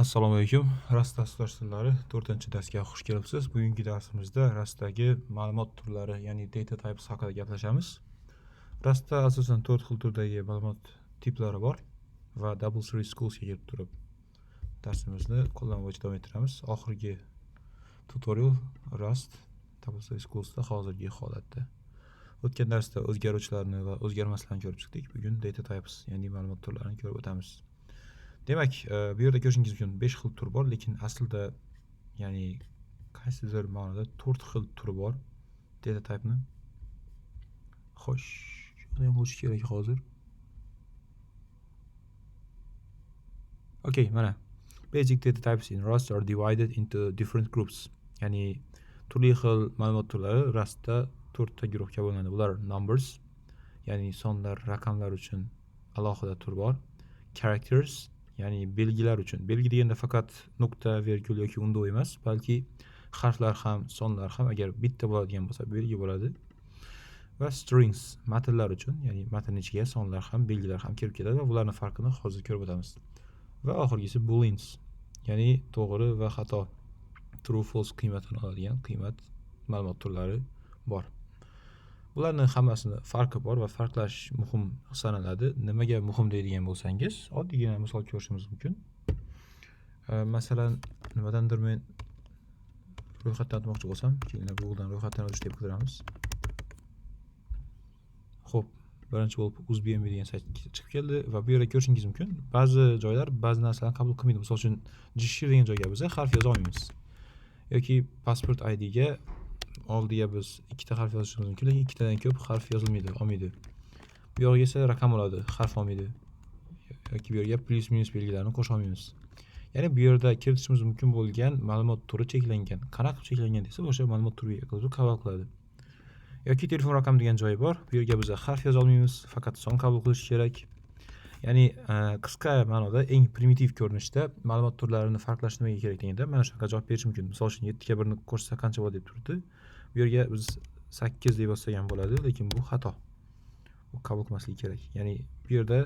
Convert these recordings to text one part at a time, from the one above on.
Assalomu alaykum. Rust dasturlari 4-darsga xush kelibsiz. Bugungi darsimizda Rustdagi ma'lumot turlari, ya'ni data types haqida gaplashamiz. Rustda asosan 4 xil turdagi ma'lumot tiplari bor va Double Three Schoolsga kelib turib darsimizni qo'llanma bo'yicha davom ettiramiz. Oxirgi tutorial Rust Double Three Schoolsda hozirgi holatda. O'tgan darsda o'zgaruvchilarni va o'zgarmaslarni ko'rib chiqdik. Bugun data types, ya'ni ma'lumot turlarini ko'rib o'tamiz. Demak, bu yerda ko'rishingiz mumkin 5 xil tur bor, lekin aslida, ya'ni qaysidir ma'noda 4 xil turi bor data type'ni. Xo'sh, shuni ham bo'lishi kerak hozir. Okay, mana basic data types in Rust are divided into different groups. Ya'ni turli xil ma'lumot turlari Rustda 4 ta guruhga bo'linadi. Bular numbers, ya'ni sonlar, raqamlar uchun alohida tur bor. Characters, ya'ni belgilar uchun. Belgi deganda faqat nuqta, vergul yoki undov emas, balki harflar ham, sonlar ham agar bitta bo'ladigan bo'lsa belgi bo'ladi. Va strings, matnlar uchun, ya'ni matn ichiga sonlar ham, belgilar ham kirib keladi va bularning farqini hozir ko'rib o'tamiz. Va oxirgisi booleans, ya'ni to'g'ri va xato, true false qiymatini oladigan qiymat ma'lumot turlari bor. Bularning hammasini farqi bor va farqlash muhim sanaladi. Nimaga muhim deydigan bo'lsangiz, oddiygina misol ko'rishimiz mumkin. Masalan, nimadandir men ro'yxatdan o'tmoqchi bo'lsam, kelinglar Google'dan ro'yxatdan o'tish deb qidiramiz. Xo'p, birinchi bo'lib UzBNB degan sayt chiqib keldi va bu yerda ko'rishingiz mumkin. Ba'zi joylar ba'zi narsalarni qabul qilmaydi. Misol uchun, Gshir degan joyga biz harf yoza olmaymiz. Yoki pasport ID ga oldiga biz ikkita harf yozishimiz mumkin, lekin ikkitadan ko'p harf yozilmaydi, olmaydi. Bu yog'iga esa raqam oladi, harf olmaydi. Yoki bu yerga plyus minus belgilarini qo'sha olmaymiz. Ya'ni bu yerda kiritishimiz mumkin bo'lgan ma'lumot turi cheklangan. Qanaqa qilib cheklangan desa, o'sha ma'lumot turiga qabul qiladi. Yoki telefon raqam degan joyi bor. Bu yerga biz harf yoza olmaymiz, faqat son qabul qilish kerak. Ya'ni qisqa ma'noda eng primitiv ko'rinishda ma'lumot turlarini farqlash nimaga kerak deganda mana shunaqa javob berish mumkin. Misol uchun 7 ga 1 ni qo'shsa qancha bo'ladi deb turibdi. Bu yerga biz 8 deb yozsak ham bo'ladi, lekin bu xato. Bu qabul qilmasligi kerak. Ya'ni bu yerda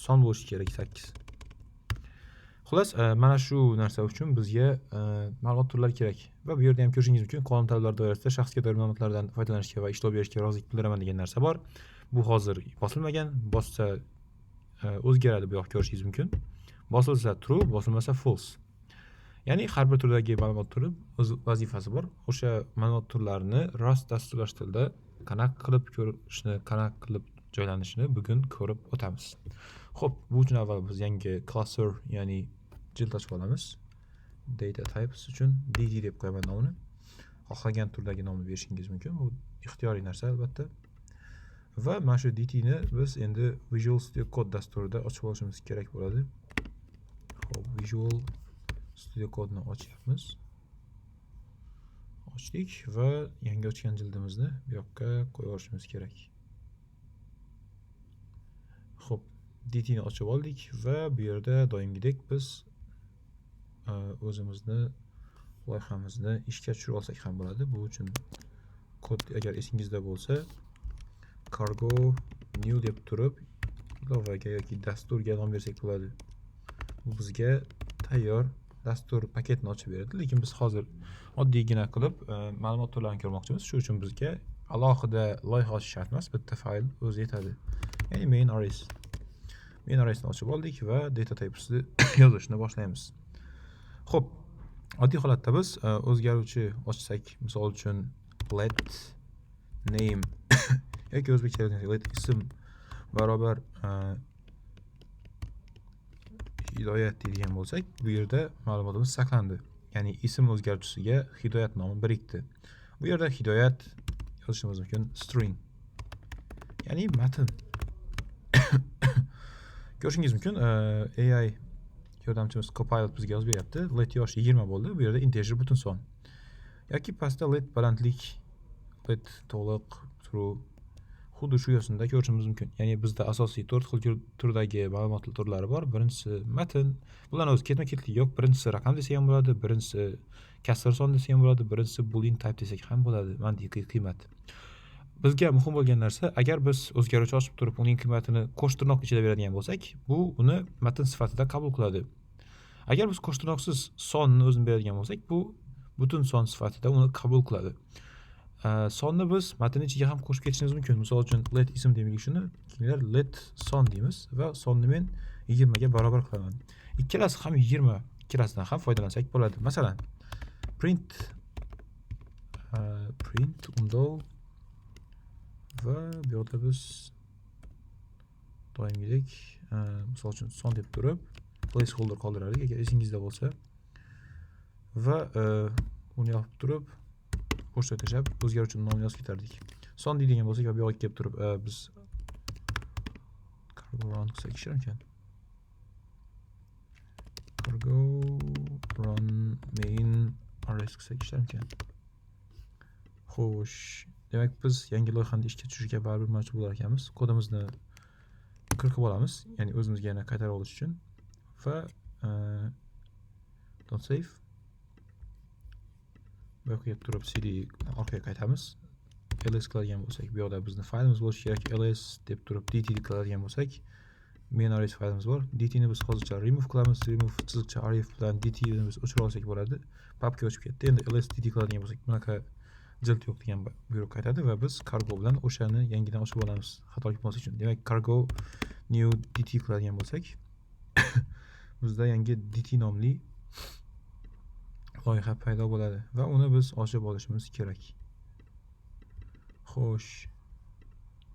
son bo'lishi kerak 8. Xullas, mana shu narsa uchun bizga ma'lumot turlari kerak. Va bu yerda ham ko'rishingiz mumkin, qonun talablari doirasida shaxsga doir ma'lumotlardan foydalanishga va ishlov berishga rozilik bildiraman degan narsa bor. Bu hozir bosilmagan, bossa o'zgaradi, bu yoq ko'rishingiz mumkin. Bosilsa true, bosilmasa false. Ya'ni har bir turdagi ma'lumot turi o'z vazifasi bor. O'sha ma'lumot turlarini Rust dasturlash tilida qanaqa qilib ko'rishni, qanaqa qilib joylanishini bugun ko'rib o'tamiz. Xo'p, bu uchun avval biz yangi cluster, ya'ni jild ochib olamiz. Data types uchun dt deb qo'yaman nomini. Xohlagan turdagi nomni berishingiz mumkin. Bu ixtiyoriy narsa albatta. Va mana shu dt ni biz endi Visual Studio Code dasturida ochib olishimiz kerak bo'ladi. Xo'p, Visual Studio Code'ni ochyapmiz. Ochdik va yangi ochgan jildimizni bu yoqqa qo'yib olishimiz kerak. Xo'p, dt ni ochib oldik va bu yerda doimgidek biz o'zimizni loyihamizni ishga tushirib olsak ham bo'ladi. Bu uchun kod agar esingizda bo'lsa, cargo new deb turib ilovaga yoki dasturga nom bersak bo'ladi. Bu bizga tayyor dastur paketini ochib beradi, lekin biz hozir oddiygina qilib ma'lumot turlarini ko'rmoqchimiz. Shu uchun bizga alohida loyiha ochish shart emas, bitta fayl o'zi yetadi. Ya'ni main rs. Main rs ni ochib oldik va data typesni yozishni boshlaymiz. Xo'p, oddiy holatda biz o'zgaruvchi ochsak, misol uchun let name yoki o'zbekcha let ism barobar Hidoyat deydigan bo'lsak, bu yerda ma'lumotimiz saqlandi. Ya'ni ism o'zgaruvchisiga Hidoyat nomi birikdi. Bu yerda Hidoyat yozishimiz mumkin string. Ya'ni matn. Ko'rishingiz mumkin, AI yordamchimiz Copilot bizga yozib beryapti. Let yosh 20 bo'ldi. Bu yerda integer butun son. Yoki pastda let balandlik, let to'liq, true. Xuddi shu yo'sinda ko'rishimiz mumkin. Ya'ni bizda asosiy 4 xil turdagi ma'lumot turlari bor. Birinchisi matn. Bularning o'zi ketma-ketligi yo'q. Birinchisi raqam desak ham bo'ladi, birinchisi kasr son desak ham bo'ladi, birinchisi boolean type desak ham bo'ladi. Mantiqiy qiymat. Bizga muhim bo'lgan narsa, agar biz o'zgaruvchi ochib turib, uning qiymatini qo'sh tirnoq ichida beradigan bo'lsak, bu uni matn sifatida qabul qiladi. Agar biz qo'shtirnoqsiz sonni o'zini beradigan bo'lsak, bu butun son sifatida uni qabul qiladi. Sonni biz matn ichiga ham qo'shib ketishimiz mumkin. Misol uchun let ism demak shuni, keyinlar let son deymiz va sonni men 20 ga barobar qilaman. Ikkalasi ham 20, ikkalasidan ham foydalansak bo'ladi. Masalan, print print undov va bu yerda biz doimgidek misol uchun son deb turib placeholder qoldirardik, agar esingizda bo'lsa, va uni yopib turib qo'shib tashlab o'zgaruvchi nomini yozib ketardik. Son deydigan bo'lsak va bu yoqqa kelib turib biz cargo run qilsak ishlarmikan? Cargo run main rs qilsak ishlarmikan? Xo'sh, demak biz yangi loyihani ishga tushirishga baribir majbur bo'lar ekanmiz. Kodimizni qirqib olamiz, ya'ni o'zimizga yana qaytarib olish uchun va don't save. Bu yoqqa kelib turib cd orqaga qaytamiz. Ls qiladigan bo'lsak, bu yoqda bizni faylimiz bo'lishi kerak. Ls deb turib dt qiladigan bo'lsak, main rs faylimiz bor. Dt ni biz hozircha remove qilamiz. Remove chiziqcha rf bilan dt ni biz o'chira olsak bo'ladi. Papka o'chib ketdi. Endi ls dt qiladigan bo'lsak, bunaqa jild yo'q degan buyruq qaytadi va biz cargo bilan o'shani yangidan ochib olamiz xato ketmaslik uchun. Demak, cargo new dt qiladigan bo'lsak, bizda yangi dt nomli loyiha paydo bo'ladi va uni biz ochib olishimiz kerak. Xo'sh,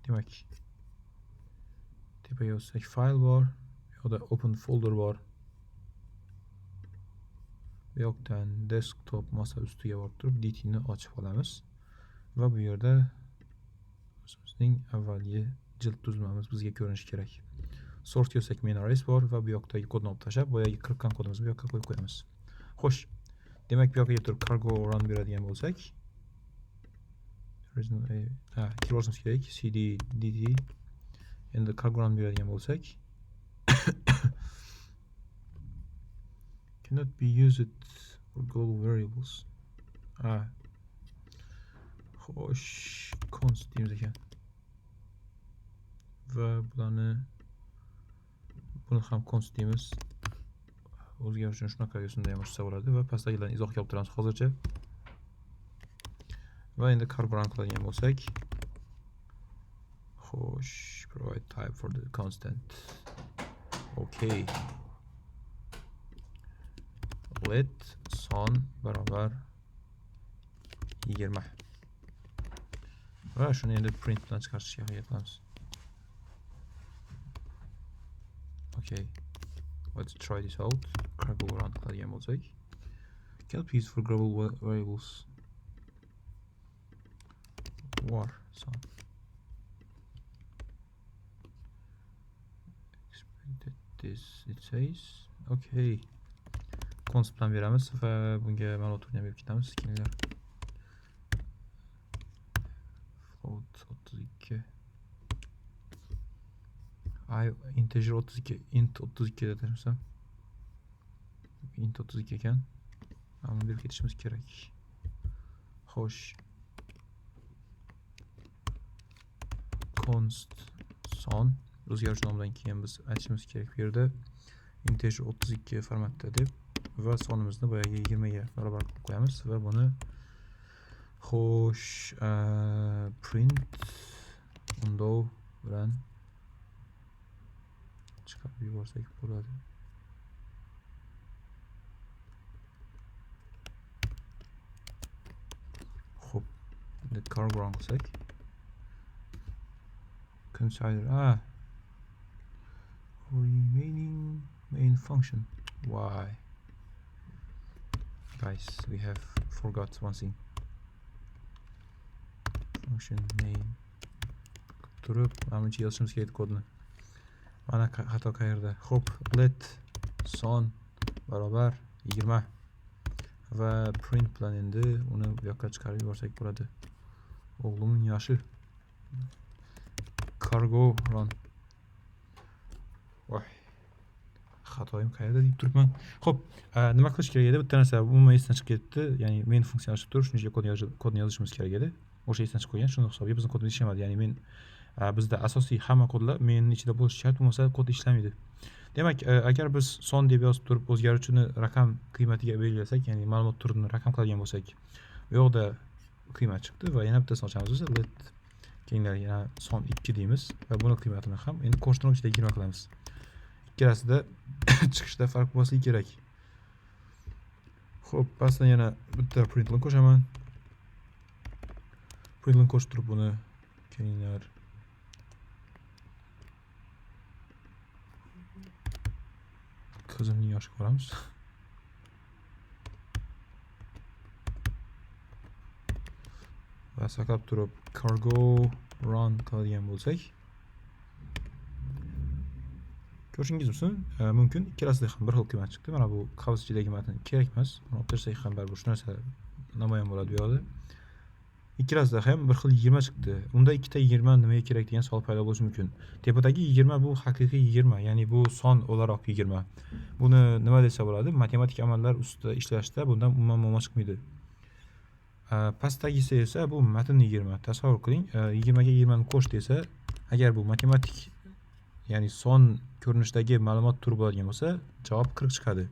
demak, tepaga yozsak fayl bor, bu yoqda open folder bor. Bu yoqdan desktop masa ustiga borib turib dt ni ochib olamiz va bu yerda o'zimizning avvalgi jild tuzilmamiz bizga ko'rinishi kerak. Source yozsak main rs bor va bu yoqdagi kodni olib tashlab, boyagi qirqqan kodimizni bu yoqqa qo'yib qo'yamiz. Xo'sh, demak bu yoqqa kelib turib cargo run beradigan bo'lsak, kirib olishimiz kerak cd dt. Endi cargo run beradigan bo'lsak, cannot be used for global variables. Xo'sh, const deymiz ekan. Va buni ham const deymiz. O'zgarishini shunaqa yo'sinda ham ochsa bo'ladi va pastdagilarni izohga olib turamiz hozircha. Va endi cargo run qiladigan bo'lsak, xo'sh, provide type for the constant. Okay. Let son barobar 20. Va shuni endi print bilan chiqarishga harakat qilamiz. Okay. Let's try this out. Cargo run qiladigan bo'lsak, cannot be used for global variables. Var son. Expected this, it says. Okay. Const bilan beramiz va bunga ma'lumot ham berib ketamiz. Keyinlar float 32. I integer 32, int 32 deb aytmasam. Int 32 ekan. Ammo berib ketishimiz kerak. Xo'sh. Const son o'zgaruvchi nomidan keyin biz aytishimiz kerak bu yerda integer 32 formatda deb va sonimizni boyagi 20 ga barobar qilib qo'yamiz va buni xo'sh, print undov bilan chiqarib yuborsak bo'ladi. Xo'p, endi cargo run qilsak, consider remaining main function. Why? Guys, we have forgot one thing. Function main turib, mana buncha yozishimiz kerak kodni. Mana xato qayerda? Xo'p, let son barobar 20 va print bilan endi uni bu yoqqa chiqarib yuborsak bo'ladi. O'g'limning yoshi. Cargo run. Voy. Xatoyim qayerda deb turibman. Xo'p, nima qilish kerak edi? Bitta narsa umuman esdan chiqib ketdi. Ya'ni main funksiyani ochib turib, shuncha kodni yozishimiz kerak edi. O'sha esdan chiqib qo'ygan, shuni hisobiga bizning kodimiz ishlamadi. Ya'ni men bizda asosiy hamma kodlar main ichida bo'lishi shart, bo'lmasa kod ishlamaydi. Demak, agar biz son deb yozib turib o'zgaruvchini raqam qiymatiga belgilasak, ya'ni ma'lumot turini raqam qiladigan bo'lsak, bu yoqda qiymat chiqdi va yana bittasini ochamiz biz. Let keyinlar yana son 2 deymiz va buni qiymatini ham endi qo'sh tirnoq ichida 20 qilamiz. Ikkalasida chiqishda farq bo'lmasligi kerak. Xo'p, pastdan yana bitta println qo'shaman. Println qo'shib turib buni kelinglar qizimning yoshiga ko'ramiz. Va saqlab turib cargo run qiladigan bo'lsak, ko'rishingiz mumkin ikkalasida ham bir xil qiymat chiqdi. Mana bu qavs ichidagi matn kerak emas. Buni olib tashlasak ham baribir shu narsa namoyon bo'ladi bu yoqda. Ikkalasida ham bir xil 20 chiqdi. Unda ikkita 20 nimaga kerak degan savol paydo bo'lishi mumkin. Tepadagi 20 bu haqiqiy 20, ya'ni bu son o'laroq 20. Buni nima desa bo'ladi? Matematik amallar ustida ishlashda bundan umuman muammo chiqmaydi. Pastdagisi esa bu matn 20. Tasavvur qiling, 20 ga 20 ni qo'sh desa, agar bu matematik, ya'ni son ko'rinishidagi ma'lumot turi bo'ladigan bo'lsa, javob 40 chiqadi.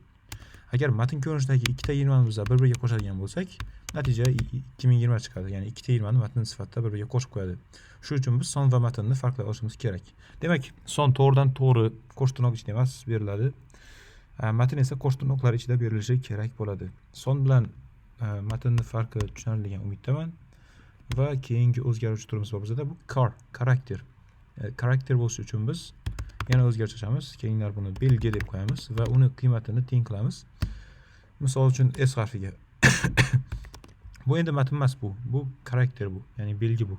Agar matn ko'rinishidagi ikkita 20 ni biz bir-biriga qo'shadigan bo'lsak, natija 2020 chiqadi. Ya'ni ikkita 20 ni matn sifatida bir-biriga qo'shib qo'yadi. Shu uchun biz son va matnni farqlay olishimiz kerak. Demak, son to'g'ridan to'g'ri qo'sh tirnoq ichida emas beriladi. Matn esa qo'sh tirnoqlar ichida berilishi kerak bo'ladi. Son bilan matnni farqi tushunarli degan umiddaman. Va keyingi o'zgaruvchi turimiz bor bizda, bu char, karakter. Karakter bo'lishi uchun biz yana o'zgarish ochamiz. Keyinlar buni belgi deb qo'yamiz va uni qiymatini teng qilamiz. Misol uchun S harfiga. Bu endi matn emas bu. Bu karakter bu, ya'ni belgi bu.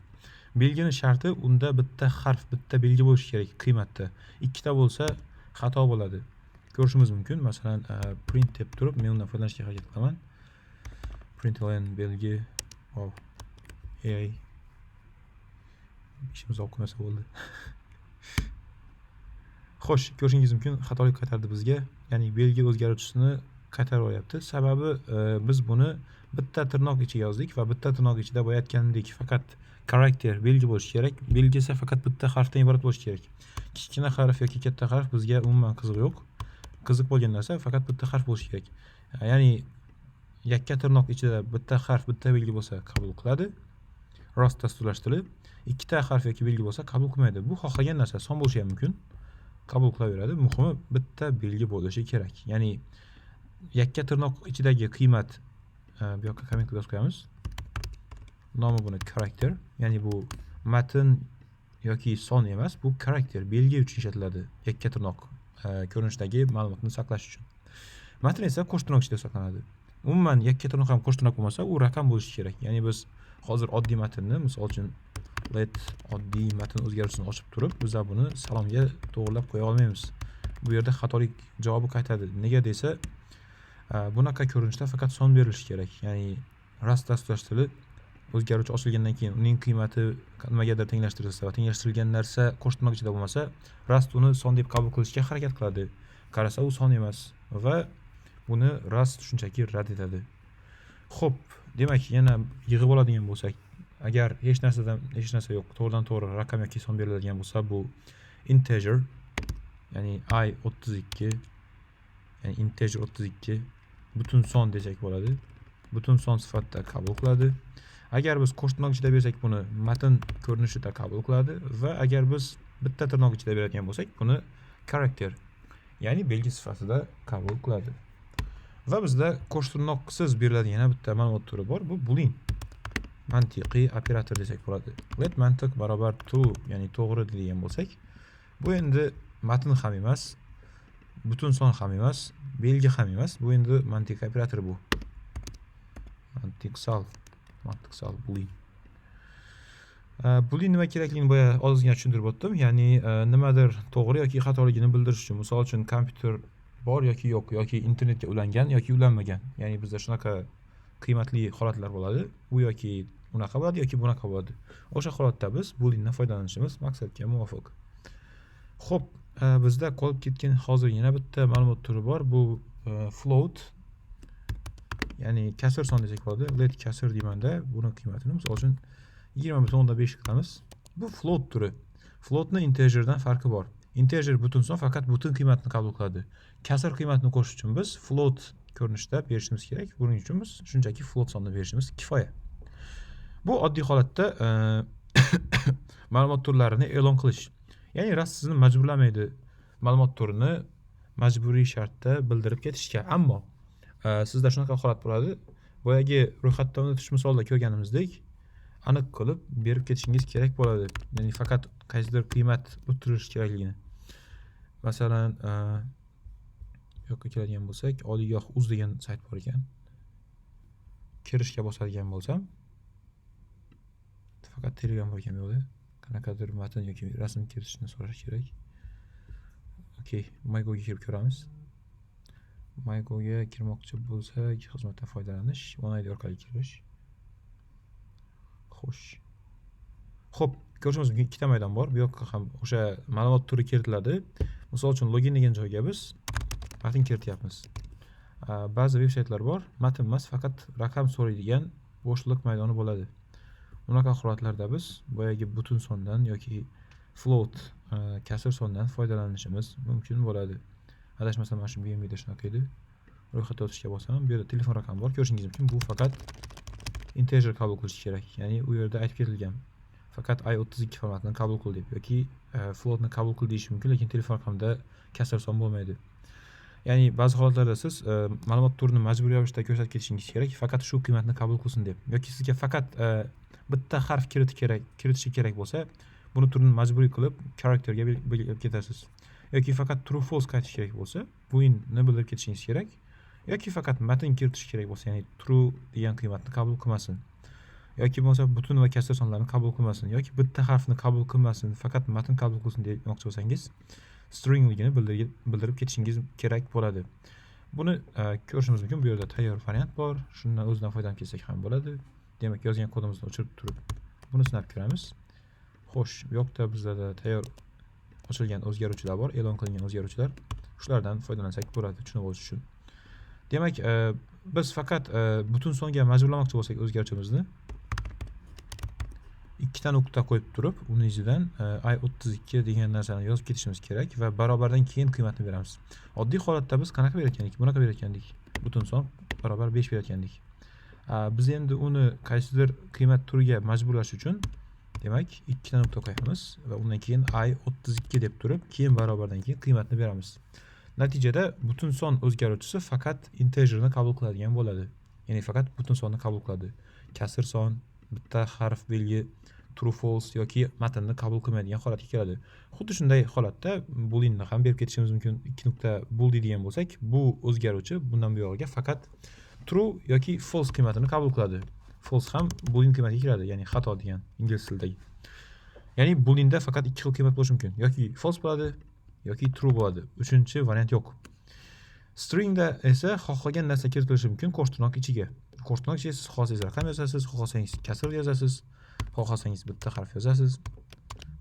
Belgini sharti unda bitta harf, bitta belgi bo'lishi kerak qiymatda. Ikkita bo'lsa xato bo'ladi. Ko'rishimiz mumkin. Masalan, print deb turib men undan foydalanishga harakat qilaman. Println belgi, wow. AI. Ishimiz olib qo'ymasa bo'ldi. Xo'sh, ko'rishingiz mumkin, xatolik qaytardi bizga. Ya'ni belgi o'zgaruvchisini qaytarib olyapti. Sababi biz buni bitta tirnoq ichiga yozdik va bitta tirnoq ichida boya aytganimdek faqat karakter belgi bo'lishi kerak. Belgi esa faqat bitta harfdan iborat bo'lishi kerak. Kichkina harf yoki katta harf bizga umuman qiziq yo'q. Qiziq bo'lgan narsa faqat bitta harf bo'lishi kerak. Ya'ni yakka tirnoq ichida bitta harf, bitta belgi bo'lsa qabul qiladi. Rost dasturlash tili. Ikkita harf yoki belgi bo'lsa qabul qilmaydi. Bu xohlagan narsa son bo'lishi ham mumkin. Qabul qilaveradi. Muhimi bitta belgi bo'lishi kerak. Ya'ni yakka tirnoq ichidagi qiymat, bu yoqqa komment qilib yozib qo'yamiz. Nomi buni karakter, ya'ni bu matn yoki son emas, bu karakter, belgi uchun ishlatiladi. Yakka tirnoq ko'rinishdagi ma'lumotni saqlash uchun. Matn esa qo'sh tirnoq ichida saqlanadi. Umuman yakka tirnoq ham qo'sh tirnoq bo'lmasa, u raqam bo'lishi kerak. Ya'ni biz hozir oddiy matnni, misol uchun let oddiy matn o'zgaruvchisini ochib turib, biz buni salomga to'g'rilab qo'ya olmaymiz. Bu yerda xatolik javobi qaytadi. Nega desa, bunaqa ko'rinishda faqat son berilishi kerak. Ya'ni Rust dasturlash tili o'zgaruvchi ochilgandan keyin uning qiymati nimagadir tenglashtirilsa va tenglashtirilgan narsa qo'sh tirnoq ichida bo'lmasa, Rust uni son deb qabul qilishga harakat qiladi. Qarasa u son emas va buni Rust shunchaki rad etadi. Xo'p, demak yana yig'ib oladigan bo'lsak, agar hech narsadan hech narsa yo'q, to'g'ridan to'g'ri raqam yoki son beriladigan bo'lsa, bu integer, ya'ni i 32, ya'ni integer 32 butun son desak bo'ladi. Butun son sifatida qabul qiladi. Agar biz qo'sh tirnoq ichida bersak, buni matn ko'rinishida qabul qiladi va agar biz bitta tirnoq ichida beradigan bo'lsak, buni karakter, ya'ni belgi sifatida qabul qiladi. Va bizda qo'sh tirnoqsiz beriladigan yana bitta ma'lumot turi bor, bu boolean. Mantiqiy operator desak bo'ladi. Let mantiq barobar true, ya'ni to'g'ri degan bo'lsak, bu endi matn ham emas, butun son ham emas, belgi ham emas, bu endi mantiqiy operator bu. Mantiqsal boolean. Boolean nima kerakligini boya ozgina tushuntirib o'tdim. Ya'ni nimadir to'g'ri yoki xatoligini bildirish uchun, misol uchun kompyuter bor yoki yo'q, yoki internetga ulangan yoki ulanmagan. Ya'ni bizda shunaqa qiymatli holatlar bo'ladi. U yoki unaqa bo'ladi yoki bunaqa bo'ladi. O'sha holatda biz booleandan foydalanishimiz maqsadga muvofiq. Xo'p, bizda qolib ketgan hozir yana bitta ma'lumot turi bor. Bu float, ya'ni kasr son desak bo'ladi. Let kasr deymanda, buni qiymatini misol uchun 20.5 qilamiz. Bu float turi. Floatni integerdan farqi bor. Integer butun son faqat butun qiymatni qabul qiladi. Kasr qiymatni qo'shish uchun biz float ko'rinishda berishimiz kerak. Buning uchun biz shunchaki float sonni berishimiz kifoya. Bu oddiy holatda ma'lumot turlarini e'lon qilish. Ya'ni Rust sizni majburlamaydi ma'lumot turini majburiy shartda bildirib ketishga. Ammo sizda shunaqa holat bo'ladi. Boyagi ro'yxatdan o'tish misolida ko'rganimizdek, aniq qilib berib ketishingiz kerak bo'ladi. Ya'ni faqat qaysidir qiymat o'tirish kerakligini. Masalan, bu yoqqa keladigan bo'lsak, Oliygoh uz degan sayt bor ekan. Kirishga bosadigan bo'lsam, faqat Telegram bor ekan bu yoqda. Qanaqadir matn yoki rasm kiritishni so'rash kerak. Okey, MyGoga kirib ko'ramiz. MyGoga kirmoqchi bo'lsak, xizmatdan foydalanish, OneID orqali kirish. Xo'sh. Xo'p, ko'rishimiz mumkin, ikkita maydon bor. Bu yoqqa ham o'sha ma'lumot turi kiritiladi. Misol uchun, login degan joyga biz matn kirityapmiz. Ba'zi veb saytlar bor, matn emas, faqat raqam so'raydigan bo'shliq maydoni bo'ladi. Unaqa holatlarda biz boyagi butun sondan yoki float, kasr sondan foydalanishimiz mumkin bo'ladi. Adashmasam, mana shu BNBda shunaqa edi. Ro'yxatdan o'tishga bosaman. Bu yerda telefon raqami bor. Ko'rishingiz mumkin, bu faqat integer qabul qilish kerak. Ya'ni u yerda aytib ketilgan. Faqat i32 formatini qabul qil deb yoki floatni qabul qil deyish mumkin, lekin telefon raqamida kasr son bo'lmaydi. Ya'ni ba'zi holatlarda siz ma'lumot turini majburiy ravishda ko'rsatib ketishingiz kerak, faqat shu qiymatni qabul qilsin deb. Yoki sizga faqat bitta harf kiritishi kerak bo'lsa, buni turini majburiy qilib karakterga belgilab ketasiz. Yoki faqat true false qaytish kerak bo'lsa, booleanni bildirib ketishingiz kerak. Yoki faqat matn kiritish kerak bo'lsa, ya'ni true degan qiymatni qabul qilmasin. Yoki bo'lmasa butun va kasr sonlarni qabul qilmasin yoki bitta harfni qabul qilmasin, faqat matn qabul qilsin demoqchi bo'lsangiz, stringligini bildirib ketishingiz kerak bo'ladi. Buni ko'rishimiz mumkin. Bu yerda tayyor variant bor. Shundan o'zidan foydalanib ketsak ham bo'ladi. Demak, yozgan kodimizni o'chirib turib, buni sinab ko'ramiz. Xo'sh, bu yoqda bizlarda tayyor ochilgan o'zgaruvchilar bor, e'lon qilingan o'zgaruvchilar. Shulardan foydalansak bo'ladi tushunib olish uchun. Demak, biz faqat butun songa majburlamoqchi bo'lsak o'zgaruvchimizni ikkita nuqta qo'yib turib, uni izidan i32 degan narsani yozib ketishimiz kerak va barobardan keyin qiymatni beramiz. Oddiy holatda biz qanaqa berayotgandik? Bunaqa berayotgandik. Butun son barobar 5 berayotgandik. Biz endi uni qaysidir qiymat turiga majburlash uchun, demak, ikkita nuqta qo'yamiz va undan keyin i32 deb turib, keyin barobardan keyin qiymatni beramiz. Natijada butun son o'zgaruvchisi faqat integerni qabul qiladigan bo'ladi. Ya'ni faqat butun sonni qabul qiladi. Kasr son, bitta harf belgi, true false yoki matnni qabul qilmaydigan holatga keladi. Xuddi shunday holatda booleanni ham berib ketishimiz mumkin. 2 nuqta bool deydigan bo'lsak, bu o'zgaruvchi bundan buyog'iga faqat true yoki false qiymatini qabul qiladi. False ham boolean qiymatiga kiradi, ya'ni xato degan ingliz tilidagi. Ya'ni booleanda faqat ikki xil qiymat bo'lishi mumkin. Yoki false bo'ladi, yoki true bo'ladi. Uchinchi variant yo'q. Stringda esa xohlagan narsa kiritilishi mumkin qo'shtirnoq ichiga. Qo'shtirnoq ichiga siz xohlasangiz raqam yozasiz, xohlasangiz kasr yozasiz, xohlasangiz bitta harf yozasiz,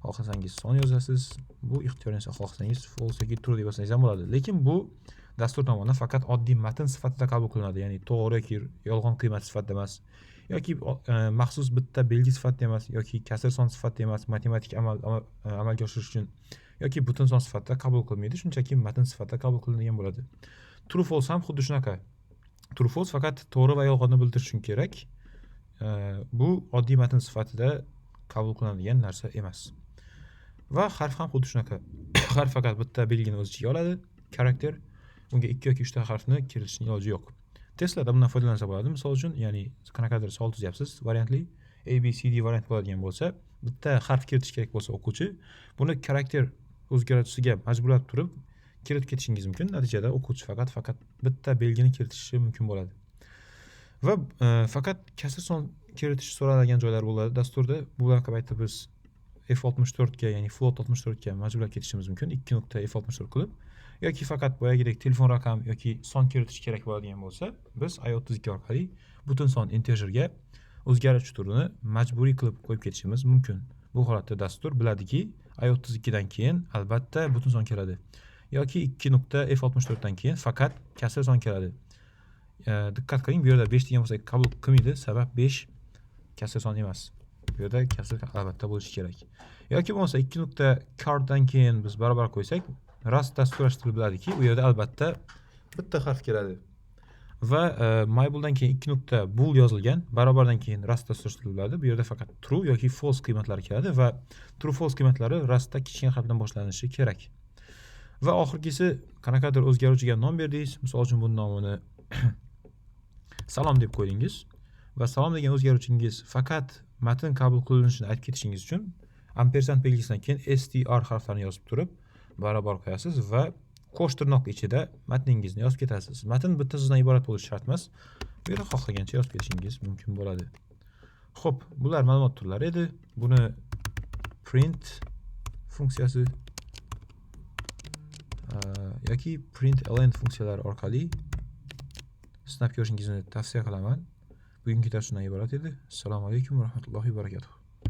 xohlasangiz son yozasiz. Bu ixtiyoriy narsa, xohlasangiz false yoki true deb yozsangiz ham bo'ladi. Lekin bu dastur tomonidan faqat oddiy matn sifatida qabul qilinadi, ya'ni to'g'ri yoki yolg'on qiymat sifatida emas, yoki maxsus bitta belgi sifatida emas, yoki kasr son sifatida emas, matematik amalga oshirish uchun yoki butun son sifatida qabul qilinmaydi, shunchaki matn sifatida qabul qilinadigan bo'ladi. True false ham xuddi shunaqa. True false faqat to'g'ri va yolg'onni bildirish uchun kerak. Bu oddiy matn sifatida qabul qilinadigan narsa emas. Va harf ham xuddi shunaqa. Harf faqat bitta belgini o'z ichiga oladi, karakter. Unga ikki yoki uchta harfni kiritishning iloji yo'q. Testlarda bundan foydalansa bo'ladi. Misol uchun, ya'ni qanaqadir savol tuzyapsiz, variantli A, B, C, D variant bo'ladigan bo'lsa, bitta harf kiritish kerak bo'lsa o'quvchi, buni karakter o'zgaruvchisiga majburlab turib kiritib ketishingiz mumkin. Natijada o'quvchi faqat bitta belgini kiritishi mumkin bo'ladi. Va faqat kasr son kiritish so'raladigan joylar bo'ladi dasturda. Bunaqa paytda biz F64 ga, ya'ni float 64 ga majburlab ketishimiz mumkin. 2 nuqta F64 qilib yoki faqat boyagidek telefon raqam yoki son kiritish kerak bo'ladigan bo'lsa, biz i32 orqali butun son integerga o'zgaruvchi turini majburiy qilib qo'yib ketishimiz mumkin. Bu holatda dastur biladiki, i32 dan keyin albatta butun son keladi yoki 2 nuqta F64 dan keyin faqat kasr son keladi. Diqqat qiling, bu yerda 5 degan bo'lsak qabul qilmaydi, sabab 5 kasr son emas. Bu yerda kasr albatta bo'lishi kerak. Yoki bo'lmasa ikki nuqta char dan keyin biz barobar qo'ysak, Rust dasturlash tili biladiki, u yerda albatta bitta harf keladi. Va maybuldan keyin ikki nuqta bool yozilgan, barobardan keyin Rust dasturlash tili biladi. Bu yerda faqat true yoki false qiymatlari keladi va true, false qiymatlari Rustda kichkina harfdan boshlanishi kerak. Va oxirgisi, qanaqadir o'zgaruvchiga nom berdingiz. Misol uchun, buni nomini salom deb qo'ydingiz va salom degan o'zgaruvchingiz faqat matn qabul qilinishini aytib ketishingiz uchun ampersand belgisidan keyin str harflarini yozib turib barobar qo'yasiz va qo'sh tirnoq ichida matningizni yozib ketasiz. Matn bitta so'zdan iborat bo'lishi shart emas. Bu yerda xohlagancha yozib ketishingiz mumkin bo'ladi. Xo'p, bular ma'lumot turlari edi. Buni print funksiyasi yoki println funksiyalari orqali sinab ko'rishingizni tavsiya qilaman. Bugungi dars shundan iborat edi. Assalomu alaykum va rahmatullohi va barakatuh.